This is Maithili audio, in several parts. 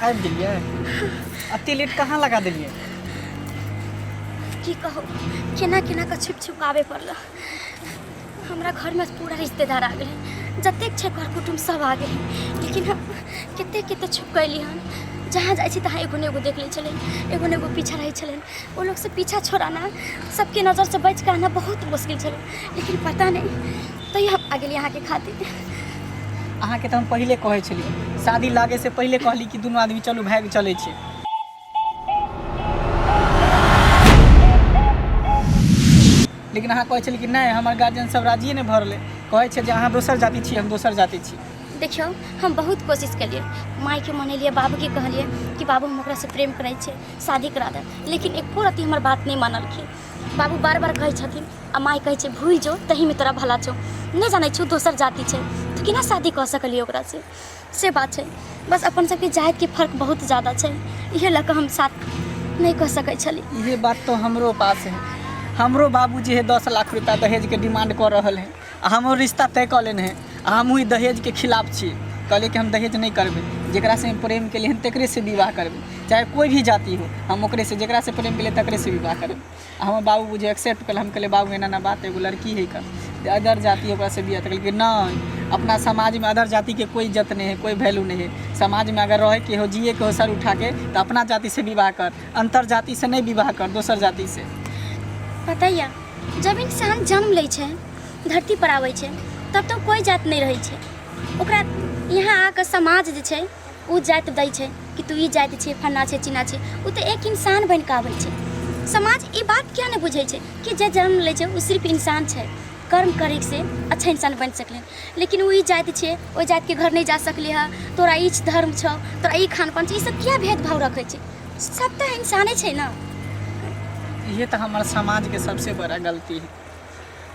आबि गेलियै? अते लेट कहाँ लगा देलियै? की कहू, केना केना कऽ छुप छुप आबे पड़ल। हमरा घरमे पूरा रिश्तेदार आ गेलै, जतेक छै कर कुटुम्ब सब आ गेलै, लेकिन हम कते कते छुप कयली हन। जहाँ जाइ छी तहाँ एगो ने एगो देख लै छलै, एगो ने एगो पीछा रहै छलै। ओ लोकसँ पीछा छोड़ाना, सबके नजरसँ बचि कऽ आना बहुत मुश्किल छलै, लेकिन पता नहि तैयो हम आ गेली अहाँके खातिर। अहाँके तऽ हम पहिले कहै छलियै, शादी लागैसँ पहिले कहली कि दुनू आदमी चलू भागि चलै छी, लेकिन अहाँ कहै छलियै कि नहि, हमर गार्जियन सब राजिए नहि भऽ रहलै, कहै छै जे अहाँ दोसर जाति छी, हम दोसर जाति छी। देखियौ, हम बहुत कोशिश केलियै, मायके मनेलियै, बाबूके कहलियै कि बाबू हम ओकरासँ प्रेम करै छियै, शादी करा दे, लेकिन एको रत्ती हमर बात नहि मानलखिन। बाबू बार बार कहै छथिन आ माय कहै छै भूलि जो, तहीमे तोरा भला छौ, नहि जानै छौ दोसर जाति छै तऽ केना शादी कऽ सकलियै ओकरासँ, से बात छै। बस अपन सबके जातिके फर्क बहुत ज्यादा छै, इहे लऽ कऽ हम साथ नहि कऽ सकै छली। इहे बात तो हमरो पास है। हमरो बाबूजी है 10 लाख रुपया दहेजके डिमांड कऽ रहल है आ हमरो रिश्ता तय कऽ लेने है आ हमहूँ ई दहेजके खिलाफ छी। कहलियै कि हम दहेज नहि करबै, जकरासँ हम प्रेम केलियै हन तकरेसँ विवाह करबै, चाहे कोइ भी जाति हो, हम ओकरेसँ जकरासँ प्रेम केलियै तकरेसँ विवाह करबै। आ हमर बाबू बुझे एक्सेप्ट कल। हम कहलियै बाबू एना एना बात, एगो लड़की है कऽ अदर जाति है, ओकरासँ बियाह। तऽ कहलकै नहि, अपना समाजमे अदर जातिके कोइ इज्जत नहि है, कोइ वैल्यू नहि है। समाजमे अगर रहैके हो, जियैके हो सर उठाके, तऽ अपना जातिसँ विवाह कर, अन्तर जातिसँ नहि विवाह कर, दोसर जातिसँ। पता यऽ, जब इंसान जन्म लै छै, धरती पर आबै छै, तब तऽ कोइ जात नहि रहै छै। ओकरा यहाँ आके समाज जे छै ओ जाति दै छै कि तू ई जाति छै, फन्ना छै, चिन्ना छै। ओ तऽ एक इंसान बनि कऽ आबै छै। समाज ई बात किया नहि बुझै छै कि जे जन्म लै छै ओ सिर्फ इंसान छै, कर्म करैसँ अच्छा इंसान बनि सकलै, लेकिन ओ ई जाति छै, ओहि जातिके घर नहि जा सकलै हँ, तोरा ई धर्म छौ, तोरा ई खान पान छौ, ई सब किया भेदभाव रखै छै? सब तऽ इंसाने छै ने। इहे तऽ हमर समाजके सबसे बड़ा गलती है।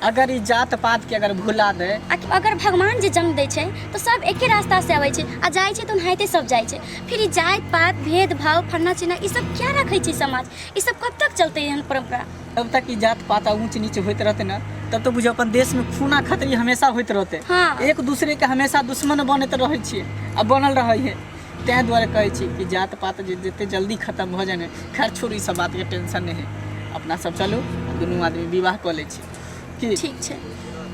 अगर ई जात पात के अगर भुला दे, अगर भगवान जे जन्म दै छै तऽ सब एके रास्ता से अबै छै आ जाइ छै तऽ ओनाहिते सब जाइ छै। फिर ई जात पात भेदभाव फन्ना चिन्ना ई सब क्या रखै छै समाज? ई सब कब तक चलतै एहन परम्परा? तब तक ई जात पात आ ऊँच नीच होइत रहतै ने, तब तऽ बुझियौ अपन देश में खूना खतरी हमेशा होइत रहतै। एक दूसरे के हमेशा दुश्मन बनैत रहै छियै आ बनल रहै है। ताहि दुआरे कहै छी कि जात पात जे जते जल्दी खत्म भऽ जाए ने। खैर छोड़ू, ई सब बातके टेंशन नहि है, अपना सब चलू दुनू आदमी विवाह कऽ लै छी की? ठीक छै,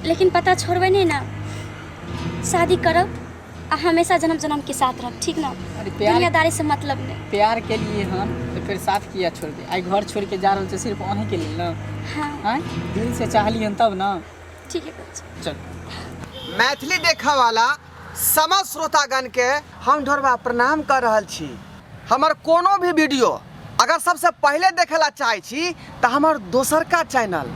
लेकिन पता छोड़बै नहि ने? शादी करब आ हमेशा जन्म जन्म के साथ रहब, ठीक ने? अरे प्यार दुनियादारी से मतलब नहि। प्यार के लिए हम तो फिर साथ किया छोड़बै? आइ घर छोड़ के जा रहल छै सिर्फ अहीं के लेल ने। हाँ। आँय, दिल से चाहली हन तब ने। ठीके कहै छी। चल। मैथिली देखऽ वाला समस्त श्रोतागण के हम ढोरबा प्रणाम कर रहल छी। हमर कोनो भी वीडियो अगर सबसे पहले देखे ला चाहे छी तऽ हमर दोसरका channel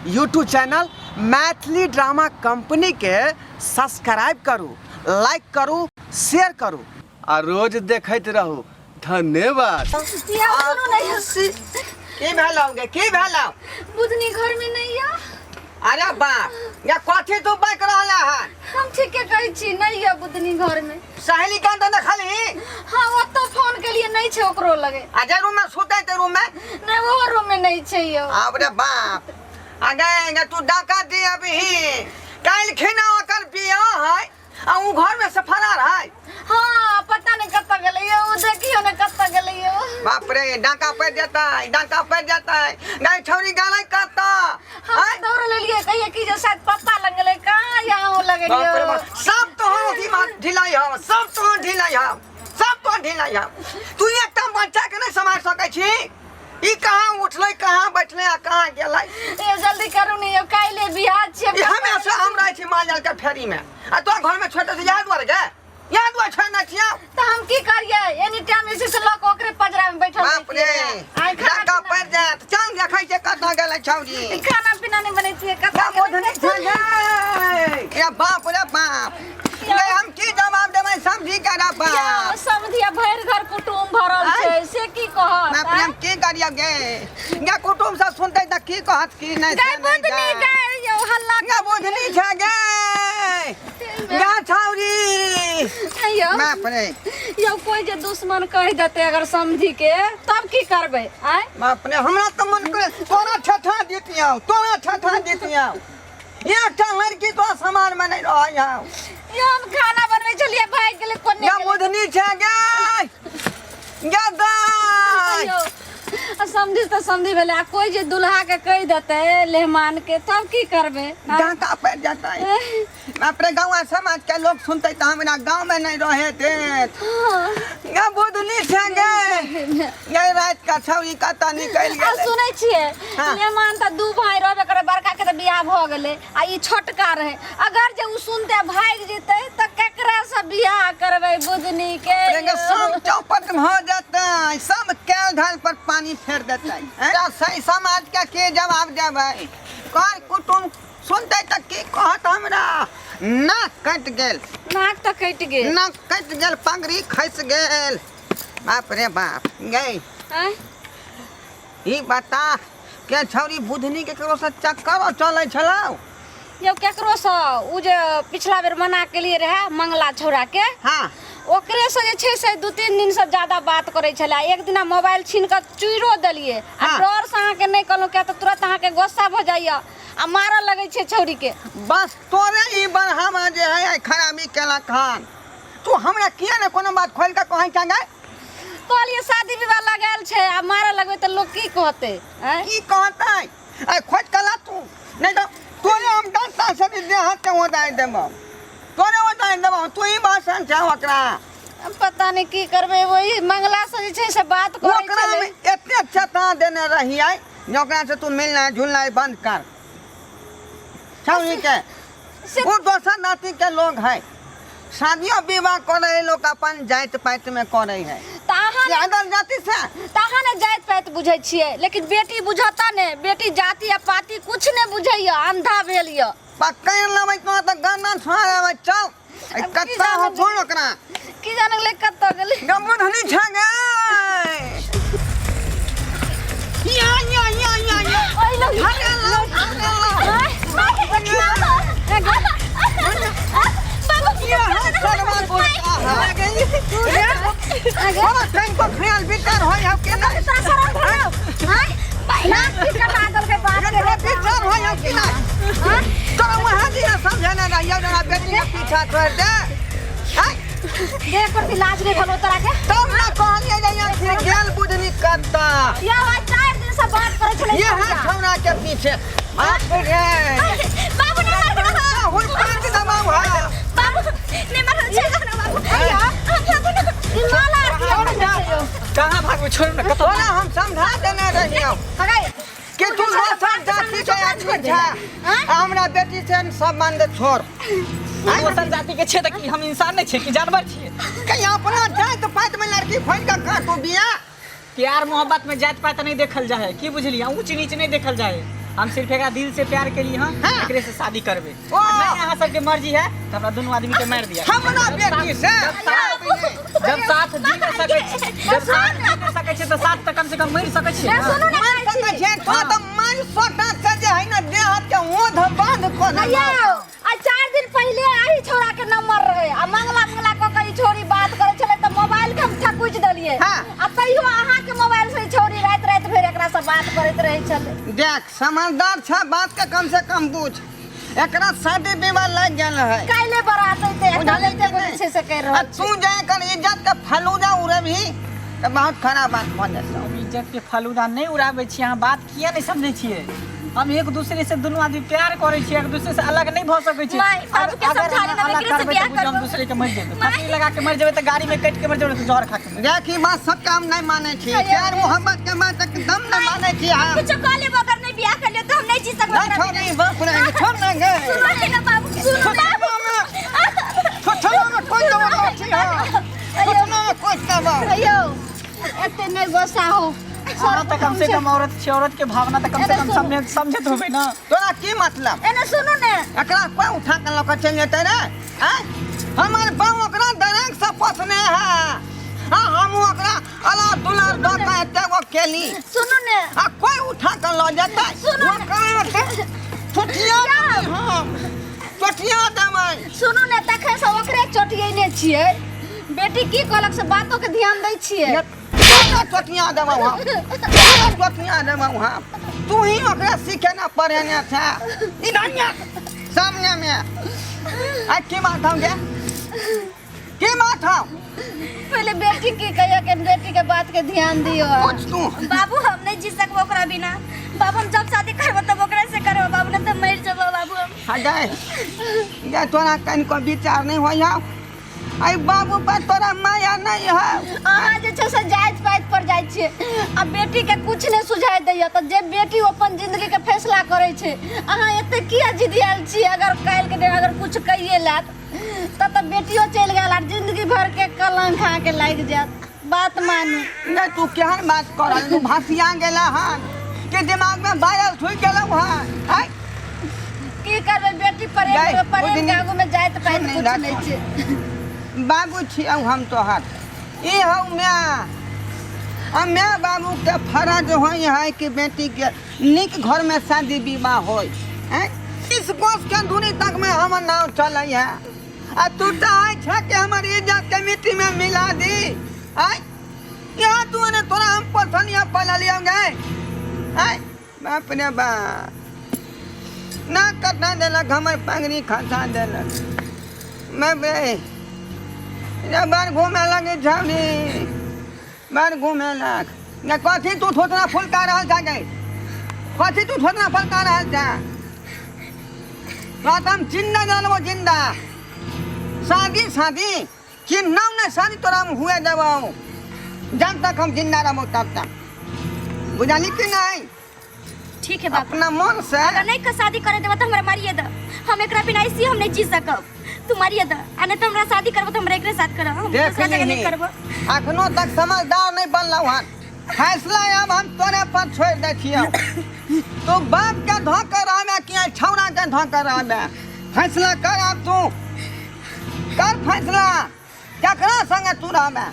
YouTube channel Maithili drama company के सब्सक्राइब करू, लाइक करू, शेयर करू आ रोज देखैत रहू। धन्यवाद। की भेलौ गे, की भेलौ? बुधनी घर में नहीं या। अरे बाप या, कथी तू बाइक रहल हन? हम ठीके कहै छी, नहीं या बुधनी घर में। सहेली कान तऽ देखलही? हाँ, ओतऽ फोन के लिए नहीं छै ओकरो लगे। आ जे रूम में सुतै ते रूम में? नहीं, वो रूम में नहीं छै यो। बाप रे बाप, आ गे गे तू डाका दे अभी काल्हि खिना ओकर बियाह है आ उ घर में से फरार है। हाँ, पता नहीं कतऽ गेलै यौ, उ देखियौ ने कतऽ गेलै यौ। बाप रे, डाका पड़ जेतै, डाका पड़ जेतै। गाय छौरी गेलै कतऽ? हम आँय? दौड़ लेलियै, कहियै कि जे शायद पप्पा लग गेलै, कहाँ यहाँ लगे बाप रे यौ। बाप, सब तोहर अथी में ढिलाई हम, सब तोहर ढिलाई हम, सब तोहर ढिलाई हम। तू एकटा बच्चा के नहीं सम्हार सकै छी? ई कहाँ उठलै, कहाँ बैठलै आ कहाँ गेलै? ए जल्दी करू ने यौ, काल्हि बियाह छियै। ई हमेशा हम रहै छी माल जाल के फेरी में आ तोरा घर में छोड़ि दै छी, याद दुआरे गे, याद दुआरे छोड़ने छियौ। तऽ हम की करियै, एनी टाइम जे छै से लऽ कऽ ओकरे पजरा में बैठल बाप रे, रहितियै। आइ खाना डाका पड़ि जायत। चल देखै छियै कतऽ गेलै छौरी। खाना पीना नहि बनैतियै, कतऽ ना गेलै? बोधनी छै गे। ए बाप रे बाप गे, हम की जवाब देबै समझी के रे बाप? यौ, समधिया भरि घर कुटुम भरल आँय? छै, से की कहत? बाप रे, हम की करियौ गे? गे कुटुम सब सुनतै तऽ की कहत की नहि? गाय से नहि बुधनी जान। गाय यौ हल्ला। गे बुधनी छै गे, गे छौरी। यौ। बाप रे। यौ, कोई जे दुश्मन कहि देतै अगर समझी के, तब की करबै आँय? बाप रे, हमरा तऽ मन करे तोरा ठेठा दितियौ, तोरा ठेठा दितियौ। एकटा लड़की तो समाज में नहीं रहै हौ। यौ, हम खाना बनबै छलियै, भागि गेलै कोने गे गेलै? बुधनी छै गे। गदाय यौ, आ समझी तऽ समझी भेलै आ कोइ जे दुल्हा के कहि देतै लेहमान के तब की करबै आँय? डाका पड़ि जेतै। बाप रे, गाँव समाज के लोग सुनते तऽ हमरा गाँव में नहीं रहे देत। गे बुधनी छै गे, गे राति का छौरी कतऽ निकलि आ गेलै? सुनै छियै? हाँ। मेहमान तऽ दू भाई रहबे करे, बड़का के तऽ बियाह भऽ गेलै आ ई छोटका रहै। अगर जे उ सुनते भागि जेतै तऽ केकरा से बियाह करबै बुधनी के? रे गे, सब चौपट भऽ जेतै, सब कैल धल पर पानी फेर देतै। हैं? सही समाज के के जवाब देबै? कर कुटुम सुनतै तऽ की कहत हमरा? नाक कटि गेल। नाक तऽ कटि गेल। नाक कटि गेल, पगड़ी खसि गेल। बाप रे बाप, गै। आँय? ई बता के छौरी बुधनी के केकरो से चक्कर चलै छलौ? यौ, केकरो से उ जे पिछला बेर मना केलिए रहे मंगला छौड़ा के, ओकरे से जे छै से 2-3 दिन से ज्यादा बात करै छलै। एक दिना मोबाइल छीन कऽ चुइरो देलिए आ डर से अहाँके नहि कहलहुँ, किया तऽ तुरंत अहाँके गुस्सा भऽ जाइए आ मारऽ लगै छै छौड़ी के। बस तोरे ई बढ़ावा जे है आइ खराबी केलक हन। तू हमरा किया ने कोनो बात खोलि कऽ कहै छँ गै? कहलिए शादी विवाह लगायल छै आ मारऽ लगबै तऽ लोक की कहतै? आँय? की कहतै? आइ खोजि कऽ ला तू, नहि तऽ तोरे हम डंटा से भी देह हाथ के ओदारि देबौ, तोरे ओदारि देबौ। तू ही भाषण छै ओकरा। अब पता नहीं की करबै, वही मंगला से जे छै से बात करै ओकरा छलै। में एते चेता देने रहियै जे ओकरा से तू मिलनाइ जुलनाइ बंद कर। छौरी के वो दोसर जाति के लोग है, शादियो विवाह करे है लोग अपन जाति पाति में करे है। तऽ अहाँ कि अदर जाति से? तऽ अहाँ ने जाति पाति बुझै छियै, लेकिन बेटी बुझता ने। बेटी जाति आ पाति कुछ ने बुझैया, अंधा भेल यऽ। पकड़ लेबै तो तऽ गन्ना छोड़ देबै। चल ऐ। अब की कत्ता हो जाने? छोड़ ओकरा। की जाने गेलै कतऽ गेलै। गमन छा गे। या या या या या। ओइ लोग। हरे लो, हरे लो। ये हम सरवा गोटा है थोड़ा टाइम को ख्याल विचार होय हो कि नहीं? एकरा विचार होय हो कि नहीं? तोरा वहाँ दिना समझेने रहियौ जरा बेटी के पीछा छोड़ दे। आँय? देह पर लाज नहीं भेलो तोरा के? तब ना कहलियै जे यहाँ फिर गेल बुझनी कत्ता। यौ, आइ 4 दिन से बात करै छलै। ये है छौड़ा के पीछे, बाप रे। बाबू, नहीं मारबो। हुन पाँच दबाव है। बाबू, नहीं मारबो, छोड़ दो ना बाबू। ई माला आर किया पहिरने छै यौ? कहाँ भागबै? छोड़ू ने, कतऽ? तोरा हम समझा देने रहियौ कि तू दोसर जाति के आदमी छै, आ हमरा बेटी से संबंध छोड़। दोसर जाति के छै तऽ की हम इंसान नहि छियै कि जानवर छियै? कहीं अपना जाति पाति में लड़की खोज के कर तू बियाह। प्यार मोहब्बत में जात पात नहीं देखल जाए, की बुझलियै? ऊंच नीच नहीं देखल जाए। हम सिर्फ एकरा दिल से प्यार केली हँ। एकरे से शादी करबे। नहीं अहाँ सबके मर्जी है तऽ हमरा दुनू आदमी के मारि दिया। हमरा बेटी से जब साथ जी नहीं सकै छी, जब साथ जी नहीं सकै छी तऽ साथ तऽ कम से कम मरि सकै छी ने। सुनू ने। मारि सकै छै तो तऽ मारि सोटा से जे है ना देह हाथ के ओध बांध को यौ, आ 4 दिन पहिले आही छौड़ा के नंबर रहे आ मंगला मंगला कऽ के ई छौड़ी बात करै छलै तऽ मोबाइल के हम थकुचि देलियै। आ तैयो अहाँ के मोबाइल से ई छौड़ी राति राति भरि एकरा से बात करैत रहै छलै। देख, समझदार छ, बात के कम से कम बुझ। एकरा शादी विवाह लागि गेल है। काल्हि बरात अइतै आ बुझलियै एते कि नहि? जे छै से करि आ रहल छी। तू जाय कर इज्जत के फलूदा उड़ेबही तऽ बहुत खराब बात भऽ जेतौ। हम इज्जत के फलूदा नहीं उड़ाबै छी। अहाँ बात किया नहीं समझै छियै? हम एक दूसरे से दुनू आदमी प्यार करै छियै, एक दूसरे से अलग नहीं भऽ सकै छी। माय, बाबू के अगर समझा अहाँ देना, अलग एकरे से करबै बियाह तऽ बुझियौ हम करबो। दूसरे के मरि जेबै। फांसी लगा के मरि जेबै तऽ गाड़ी में कटि के मरि जेबै तऽ जहर खा के मरि। देख, ई बात सब काम नहीं मानै छी। प्यार मोहब्बत के बात एकदम नहीं मानै छी हम। कुछो कह लेबो, अगर नहीं बियाह कर लियो तो हम नहीं जी सकबो। नहीं, छोड़ नहीं, बाप रे, छोड़ ना गे। सुनो ना बाबू के, सुनो बाबू। छोड़ ना, कोई दवा छी हां, छोड़ ना, कोई दवा। यौ, एते नहि गुस्सा हो। अहाँ तऽ कम से कम औरत छी, औरत के भावना तऽ कम से कम समझ समझत होबै ना। तोरा की मतलब? एने सुनू ने। एकरा कोई उठा के लऽ के चलि जेतै रे? आँय, हमर बाप ओकरा दरेक से पोसने है आ हम ओकरा अला दुलार दऽ के एते गो केली। सुनू ने। आ कोई उठा के लऽ जेतै? सुनू ने। ओकरा चोटिया देबै हम, चोटिया देबै। सुनू ने, तखन से ओकरे चोटियेने छियै। बेटी की कहलक से बातो के ध्यान दै छियै? तोरा चोटिया देबै हम, तोरा चोटिया देबै हम। तू ही ओकरा सीखे ना पढ़ेने छै इधर सामने में। आ की बात हम गे? की बात हौ? पहिले बेटी की कहियो के बेटी के बात के ध्यान दियो। पूछ तू। बाबू हम नहीं जी सकबो ओकरा बिना। बाबू हम जब शादी करबो तब ओकरा से करबो बाबू, ना तो मर जबो बाबू हम। हाँ गए गए, तोरा कनिको विचार नहीं होई हौ? आई बाबू पर तोरा माया नहीं है? अहाँ जे छै से जाति पाति पर जाइ छियै आ बेटी के कुछ नहि सुझाइ दैया, तऽ जे बेटी अपन जिंदगी के फैसला करै छै, अहाँ एते किया जिदियाल छियै? अगर काल्हि के दिन अगर कुछ कहिए लेत तब तऽ बेटियो चलि गेल आ जिंदगी भर के कलंक अहाँके लागि जायत। बात मानू। नहीं, तू केहन बात कर रहल? तू भसिया गेला हन के दिमाग में वायरस हुई गेलौ हन? आय की करबै, बेटी प्रेम गई, प्रेम ओहि के दिन- आगू में जाति पाति सुन कुछ नहीं नहि छै। बाबू छियौ हम तोहर, ई हौ माय, आ माय बाबू के फरज होइ है कि बेटी के नीक घर में शादी विवाह होय। हैं, इस कोस के दूरी तक में हमर नाम चलै है आ तू चाहै छ कि हमर इज्जत के मिट्टी में मिला दी? आय यहाँ तू ने तोरा हम पसंद पललियौ गए। आय बाप रे बाप, ना कटा देलक हमर पगड़ी, खसा देलक। मैं बे रे बार घूमे लगे छौड़ी, बार घूमे लग ने। कथी तू थोतना फुलका रहल छा गई? कथी तू थोतना फुलका रहल छा? रात हम जिंदा जानबो जिंदा। शादी शादी चिन्हौ ने, शादी तोरा हम हुए देबौ जब तक हम जिंदा रहबो तब तक, बुझली कि नहीं? ठीक है बाबू। अपना मन से अगर नहीं शादी करे देबो तो हमरा मारिए द, हम एकरा बिना ऐसी हम नहीं जी सकब। तू मारिए द आ नहीं तो हमरा शादी करबो तो हमरा एकरे साथ करब, हम देख दूसरा जगह लीही। नहीं करबो। अखनो तक समझदार नहीं बनलौ हन। फैसला अब हम तोरे पर छोड़ दै छियौ। तू बाप के धोकर रहबे कि छौड़ा के धोकर रहबे, फैसला कर अब तू, कर फैसला, केकरा संगे तू रहबे?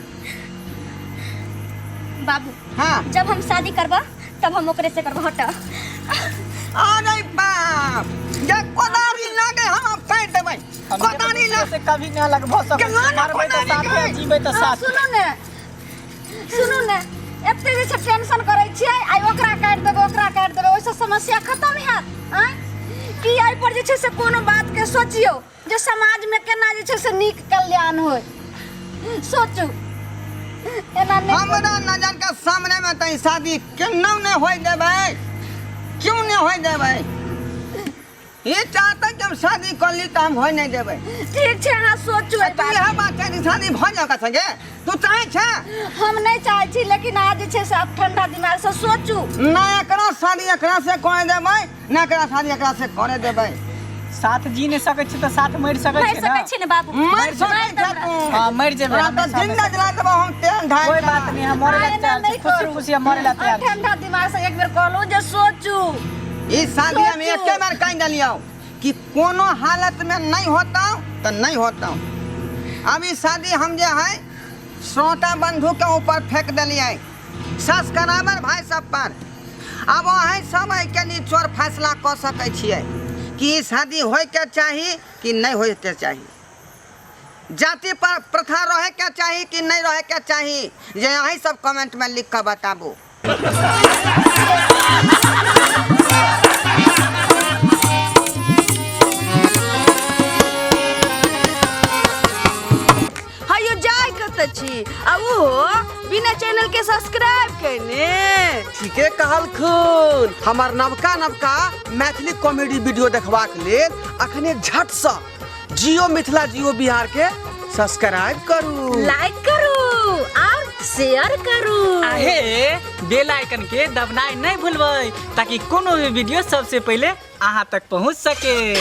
बाबू। हाँ। जब हम शादी करबो तब हम ओकरे से करबो। हट। अरे बाप, जे कोदारी लागे हम काटि देबै। कोदारी दूसरे से कभी ना अलग भऽ सकै केना छी। ने मरबै तऽ कोदारी साथे, गई? जीबै तऽ अहाँ साथे। सुनू ने, सुनू ने, एते जे छै टेंशन करै छियै, आइ ओकरा काटि देबै, ओकरा काटि देबै, ओहिसँ समस्या खतम हैत? आँय, की एहि पर जे छै से कोनो बातके सोचियौ जे समाजमे केना जे छै से नीक कल्याण होय, सोचू, एना नहि। हमरा नजर के सामने में तऽ ई शादी केना नहि होय देबै, क्यों नहि होय देबै? ई चाहते कि हम शादी कर ली तऽ हम होय नहि देबै। ठीक छै, अहाँ सोचू एहि तू बात। इएह बात छै कि शादी भऽ जाओ ओकरा संगे, तू चाहै छै? हम नहि चाहै छी, लेकिन अहाँ जे छै से आब ठंडा दिमागसँ सोचू। ना एकरा शादी एकरा से करे देबै, ना एकरा शादी एकरा से करे देबै। साथ जी नहि सकै छी तऽ साथ मरि सकै मरि छी ने? सकै छी ने बाबू? मरि सकै छै तू। हाँ, मरि जेबै तोरा हम तऽ साथे। जिंदा जला देबौ हम तेल ढारि कोई कऽ। बात नहीं, हम मरे ला अहाँ एना तैयार छी। नहि खुशी करू। खुशी हम मरे ला अहाँ तैयार छी। ठंडा दिमागसँ एक बेर कहलहुँ जे सोचू। ई शादी हम सोचू। एके बेर कहि देलियौ कि कोनो हालत में नहीं होता तो नहीं होता। अब ई शादी हम जे है श्रोता बंधु के ऊपर फेंक दिलियै, सब्सक्राइबर भाई सब पर। अब अहीं सब एहिके निचोड़ फैसला कऽ सकै छियै कि ई शादी होइके चाही कि नहीं होइके चाही, जाति पर प्रथा रहे के चाही कि नहीं रहे के चाही, जे अहीं सब कमेंट में लिख कऽ बताबू। हयो जाय कतऽ छी आ ओहो बिना चैनल के सब्सक्राइब केने? ठीके कहलखुन। हमर नवका नवका मैथिली कॉमेडी वीडियो देखबाक लेल अखने झटसँ जियो मिथिला जियो बिहार के सब्सक्राइब करू, लाइक करू और शेयर करू। आहे बेल आइकन के दबनाइ नहि भूलबै ताकि कोनो भी वीडियो सबसे पहिले अहाँ तक पहुँच सके।